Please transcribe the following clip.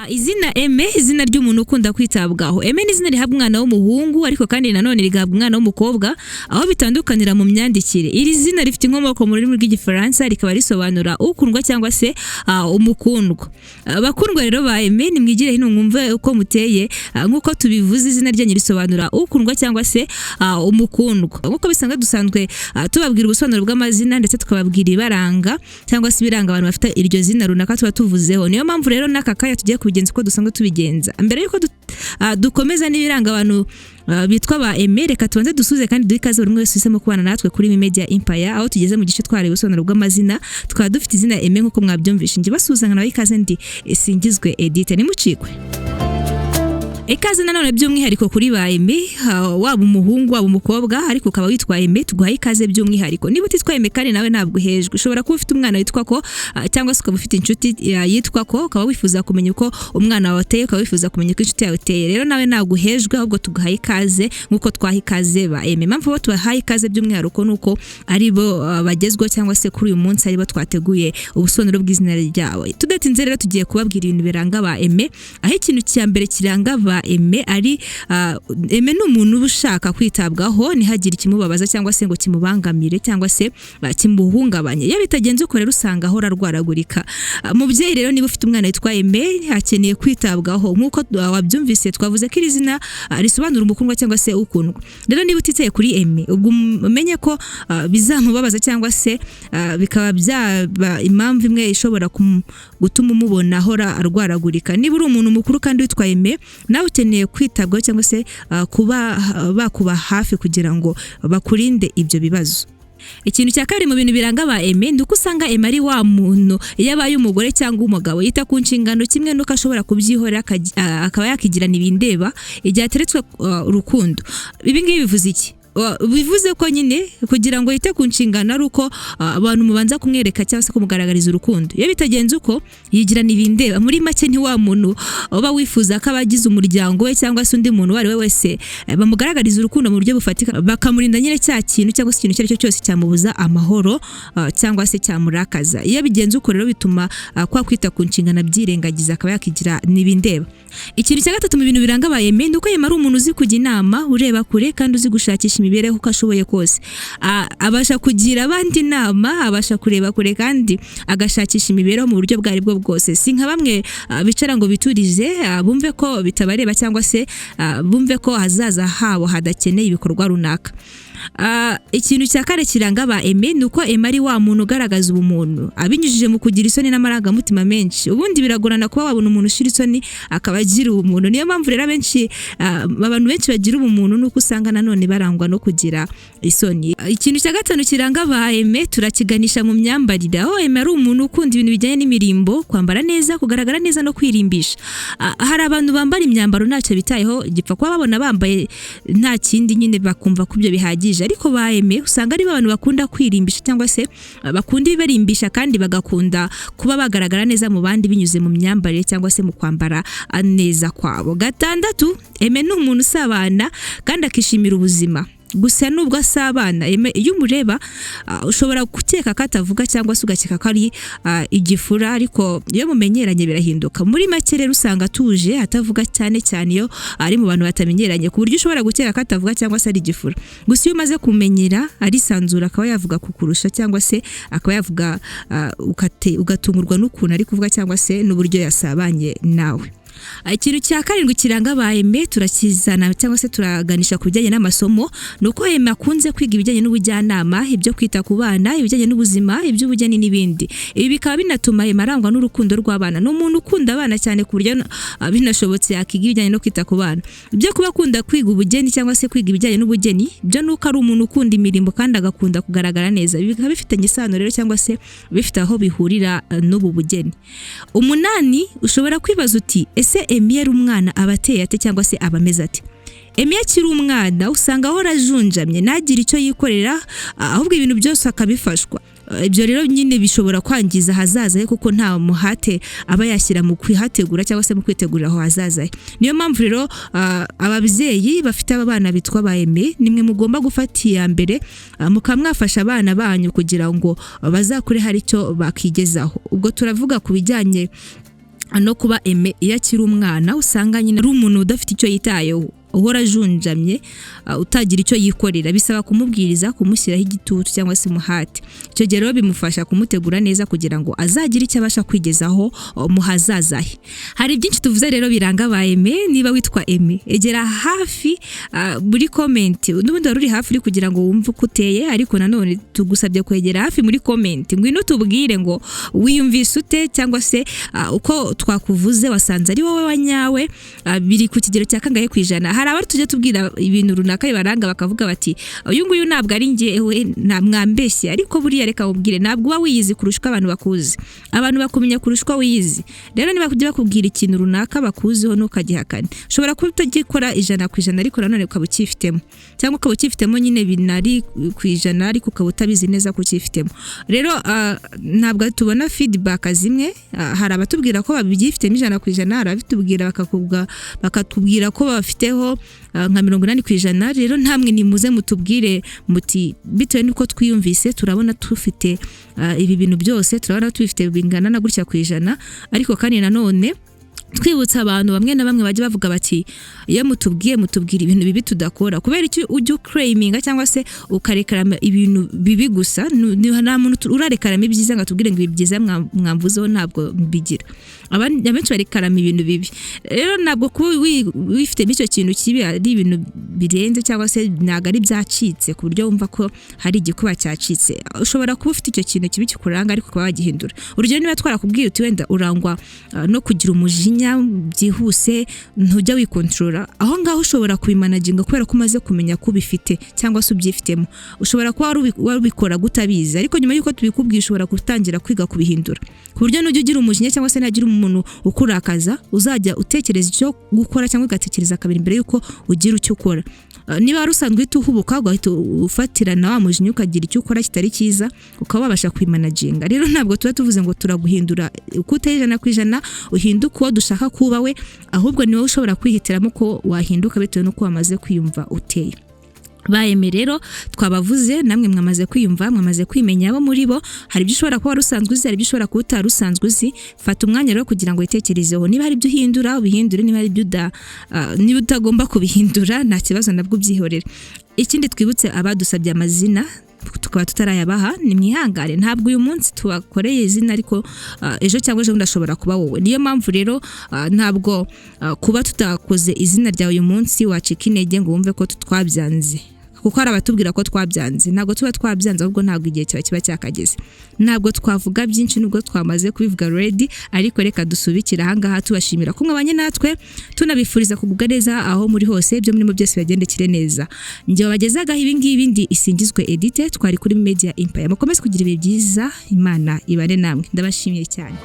Izina Aime, izina ry'umuntu ukunda kwitabwaho. Aime ni izina rihabwa umwana w'umuhungu, ariko kandi nanone rigahabwa umwana w'umukobwa, aho bitandukanira mu myandikire. Iri zina rifite inkomoko mu rurimi rw'Igifaransa, rikaba risobanura ukundwa cyangwa se umukundwa. Bakundwa rero ba Aime, nimwigire hino mwumve uko muteye. Nk'uko tubivuze, izina ryanyu risobanura ukundwa cyangwa se umukundwa. Nk'uko bisanzwe, dusanzwe tubabwira ubusobanuro bw'amazina, ndetse tukababwira ibaranga cyangwa se ibiranga abantu bafite iryo zina runaka tuba tuvuzeho. Niyo mpamvu rero n'aka kanya tugiye kubigenza uko dusanzwe tubigenza. Mbere y'uko dukomeza n'ibiranga abantu bitwa ba Aime, reka tubanze dusuze kandi duhe ikaze buri umwe wese uhisemo kubana natwe kuri Media Empire, aho tugeze mu gice twareba ubusobanuro bw'amazina. Tukaba dufite izina Aime nk'uko mwabyumvishe. Njye basuhuza nawe ikaze, ndi Singizwe Edith, nimucikwe. Ikaze nanone by'umwihariko kuri ba Aime, waba umuhungu, waba umukobwa, ariko ukaba witwa Aime, tuguhaye ikaze by'umwihariko. Niba utitwa Aime kandi nawe ntabwo uhejwe. Ushobora kuba ufite umwana witwa ko, cyangwa se ukaba ufite inshuti yitwa ko, ukaba wifuza kumenya uko umwana wawe ateye, ukaba wifuza kumenya uko inshuti yawe iteye. Rero nawe ntabwo uhejwe, ahubwo tuguhaye ikaze nk'uko twaha ikaze ba Aime. Impamvu bo tubahaye ikaze by'umwihariko ni uko ari bo bagezweho, cyangwa se kuri uyu munsi ari bo twateguye ubusobanuro bw'izina ryabo. Tudatinze rero, tugiye kubabwira ibintu biranga ba Aime, aho ikintu cya mbere kiranga ba Aime ari Aime ni umuntu uba ushaka kwitabwaho, ntihagire ikimubabaza cyangwa se ngo kimubangamire cyangwa se kimuhungabanye. Iyo bitagenze uko rero, usanga ahora arwaragurika. Mubyeyi rero, niba ufite umwana witwa Aime, akeneye kwitabwaho. Nk'uko wabyumvise, twavuze ko iri zina risobanura umukundwa cyangwa se ukundwa. Rero niba utitaye kuri Aime, ubwo umenye ko bizamubabaza cyangwa se bikaba byaba impamvu imwe ishobora gutuma umubona ahora arwaragurika. Niba uri umuntu mukuru kandi witwa Aime, nawe ukeneye kwitabwaho cyangwa se kuba bakuba hafi kugira ngo bakurinde ibyo bibazo. Ikintu cya kabiri mu bintu biranga ba Aime ni uko usanga Aime ari wa muntu, iyo abaye umugore cyangwa umugabo, yita ku nshingano kimwe n'uko ashobora kubyihorera, akaba yakigirana ibindeba igihe ateretswe urukundo. Ibi ngibi bivuze iki? Bivuze ko nyine kugira ngo yite ku nshingano ari uko abantu mubanza kumwereka cyangwa se kumugaragariza urukundo. Iyo bitagenze uko, yigirana ibindeba. Muri make, ni wa muntu uba wifuza ko abagize umuryango we cyangwa se undi muntu uwo ari we wese bamugaragariza urukundo mu buryo bufatika, bakamurinda nyine cya kintu cyangwa se ikintu icyo ari cyo cyose cyamubuza amahoro cyangwa se cyamurakaza. Iyo bigenze uko rero, bituma kwa kwita ku nshingano abyirengagiza, akaba yakigira n'ibindeba. Ikintu cya gatatu mu bintu biranga ba Aime ni uko Aime ari umuntu uzi kujya inama, ureba kure kandi uzi gushakisha imibereho uko ashoboye kose. Abasha kugira abandi inama, abasha kureba kure kandi agashakisha imibereho mu buryo bwo aribwo bwose. Si nka bamwe bicara ngo biturize, bumve ko bitabareba cyangwa se bumve ko ahazaza habo hadakeneye ibikorwa runaka. Ikintu cya kane kiranga ba Aime ni uko Aime ari wa muntu ugaragaza ubumuntu abinyujije mu kugira isoni n'amarangamutima menshi. Ubundi biragorana kuba wabona umuntu ushira isoni akaba agira ubumuntu. Niyo mpamvu rero abenshi, abantu benshi bagira ubumuntu, nuko usanga nanone barangwa no kugira isoni. Ikintu cya gatanu kiranga ba Aime turakiganisha mu myambarire, aho Aime ari umuntu ukunda ibintu bijyanye n'imirimbo, kwambara neza, kugaragara neza no kwirimbisha. Hari abantu bambara imyambaro ntacyo bitayeho, gipfa kuba babona bambaye nta kindi nyine, bakumva ko ibyo bihagije. Ariko ba Aime usanga ari abantu bakunda kwirimbisha cyangwa se bakunda ibibarimbisha, kandi bagakunda kuba bagaragara neza mu bandi binyuze mu myambarire cyangwa se mu kwambara neza kwabo. Gatandatu, Aime ni umuntu usabana kandi akishimira ubuzima. Gusa nubwo asabana, Aime iyo umureba ushobora gukeka ko atavuga cyangwa se ugakeka ko ari igifura, ariko iyo mumenyeranye birahinduka. Muri make rero, usanga atuje, atavuga cyane cyane iyo ari mu bantu batamenyeranye, ku buryo ushobora gukeka ko atavuga cyangwa se ari igifura. Gusa iyo umaze kumenyera, arisanzura, akaba yavuga kukurusha cyangwa se akaba yavuga ugatungurwa n'ukuntu ari kuvuga cyangwa se n'uburyo yasabanye nawe. Ikintu cya karindwi kiranga ba Aime turakizana cyangwa se turaganisha ku bijyanye n'amasomo, ni uko Aime akunze kwiga ibijyanye n'ubujyanama, ibyo kwita ku bana, ibijyanye n'ubuzima, iby'ubugeni n'ibindi. Ibi bikaba binatuma Aime arangwa n'urukundo rw'abana. Ni umuntu ukunda abana cyane, ku buryo binashobotse yakiga ibijyanye no kwita ku bana. Ibyo kuba akunda kwiga ubugeni cyangwa se kwiga ibijyanye n'ubugeni byo, ni uko ari umuntu ukunda imirimo kandi agakunda kugaragara neza. Ibi bikaba bifitanye isano rero cyangwa se bifite aho bihurira n'ubu bugeni. Umunani, ushobora kwibaza uti: "Ese Aime ari umwana aba ateye ate cyangwa se aba ameze ate?" Aime akiri umwana usanga ahora ajunjamye, ntagire icyo yikorera, ahubwo ibintu byose akabifashwa. Ibyo rero nyine bishobora kwangiza ahazaza he, kuko nta muhate aba yashyira mu kwihategura cyangwa se mu kwitegurira aho hazaza he. Niyo mpamvu rero ababyeyi bafite aba bana bitwa ba Aime, nimwe mugomba gufata iya mbere, mukaba mwafasha abana banyu kugira ngo bazakure hari icyo bakigezaho. Ubwo turavuga ku bijyanye No kuba Aime iyo akiri umwana, usanga nyine ari umuntu udafite icyo yitayeho, uhora ajunjamye, utagira icyo yikorera. Bisaba kumubwiriza, kumushyiraho igitutu cyangwa se umuhate. Icyo gihe rero bimufasha kumutegura neza kugira ngo azagire icyo abasha kwigezaho mu hazaza he. Hari byinshi tuvuze rero biranga ba Aime. Niba witwa Aime, egera hafi muri comment. N'ubundi wari uri hafi uri kugira ngo wumve uko uteye, ariko nanone tugusabye kwegera hafi muri comment. Ngwino tubwire ngo wiyumvise ute, cyangwa se uko twakuvuze wasanze ari wowe wanyawe, biri ku kigero cya kangahe ku ijana? Hari abari tujya tubwira ibintu runaka bibaranga, bakavuga bati: "Uyu nguyu ntabwo ari njyewe, nta mwambeshye." Ariko buriya reka mubwire, ntabwo uba wiyizi kurusha uko abantu bakuzi. Abantu bakumenya kurusha uko wiyizi. Rero niba kujya bakubwira ikintu runaka bakuziho, ntukagihakane. Ushobora kuba utagikora 100%, ariko nanone ukaba ukifitemo, cyangwa ukaba ukifitemo nyine binari ku ijana, ariko ukaba utabizi neza ko ukifitemo. Rero ntabwo tubona feedback zimwe. Hari abatubwira ko babyifitemo 100%, hari ababitubwira bakatubwira ko bafiteho nka 80%. Rero ntamwe nimuze mutubwire muti: "Bitewe n'uko twiyumvise, turabona tufite ibi bintu byose, turabona tubifite bingana na gutya ku ijana." Ariko kandi nanone twibutsa abantu bamwe na bamwe bajya bavuga bati: "Iyo mutubwiye, mutubwira ibintu bibi tudakora." Kubera iki ujya uclaiminga cyangwa se ukarekarama ibintu bibi gusa? Nta muntu urarekarama ibyiza ngo atubwire ngo: "Ibi byiza mwamvuzeho ntabwo mbigira." Abenshi barekarama ibintu bibi. Rero ntabwo kuba wifitemo icyo kintu kibi ari ibintu birenze, cyangwa se ntabwo ari byacitse ku buryo wumva ko hari igikuba cyacitse. Ushobora kuba ufite icyo kintu kibi kikuranga, ariko ukaba wagihindura. Urugero, niba twarakubwiye uti wenda urangwa no kugira umujinya byihuse, ntujya wikontorora, aho ngaho ushobora kubimanaginga kubera ko umaze kumenya ko ubifite cyangwa se ubyifitemo. Ushobora kuba wari ubikora utabizi, ariko nyuma y'uko tubikubwiye ushobora gutangira kwiga kubihindura, ku buryo nujya ugira umujinya cyangwa se nagira umuntu ukurakaza, uzajya utekereza icyo gukora cyangwa ugatekereza kabiri mbere y'uko ugira icyo ukora. Niba wari usanzwe uhita uhubuka, ugahita ufatirana wa mujinya, ukagira icyo ukora kitari cyiza, ukaba wabasha kwimanaginga. Rero ntabwo tuba tuvuze ngo turaguhindura uko uteye 100%, uhinduke uwo dushaka kuba we, ahubwo ni wowe ushobora kwihitiramo ko wahinduka bitewe n'uko wamaze kwiyumva uteye. Ba Aime rero twabavuze, namwe mwamaze kwiyumva, mwamaze kwimenya abo muri bo. Hari ibyo ushobora kuba wari usanzwe uzi, hari ibyo ushobora kuba utari usanzwe uzi. Fata umwanya rero kugira ngo witekerezeho. Niba hari ibyo uhindura, ubihindure. Niba hari ibyo niba utagomba kubihindura, nta kibazo, nabwo ubyihorere. Ikindi twibutse abadusabye amazina tukaba tutarayabaha, ni mwihangane, ntabwo uyu munsi tubakoreye izina, ariko ejo cyangwa ejo bundi ashobora kuba wowe. Niyo mpamvu rero ntabwo kuba tutakoze izina ryawe uyu munsi wacika intege ngo wumve ko twabyanze, kuko hari abatubwira ko twabyanze. Ntabwo tuba twabyanze, ahubwo ntabwo igihe cyawe kiba cyakageze. Ntabwo twavuga byinshi nubwo twamaze kubivuga already, ariko reka dusubikire ahangaha, tubashimira ko mwabanye natwe, tunabifuriza kugubwa neza aho muri hose, ibyo murimo byose bibagendekere neza. Njye wabagezagaho ibi ngibi ndi Isingizwe Edite, twari kuri Media Empire. Mukomeze kugira ibihe byiza, Imana ibane namwe. Ndabashimiye cyane.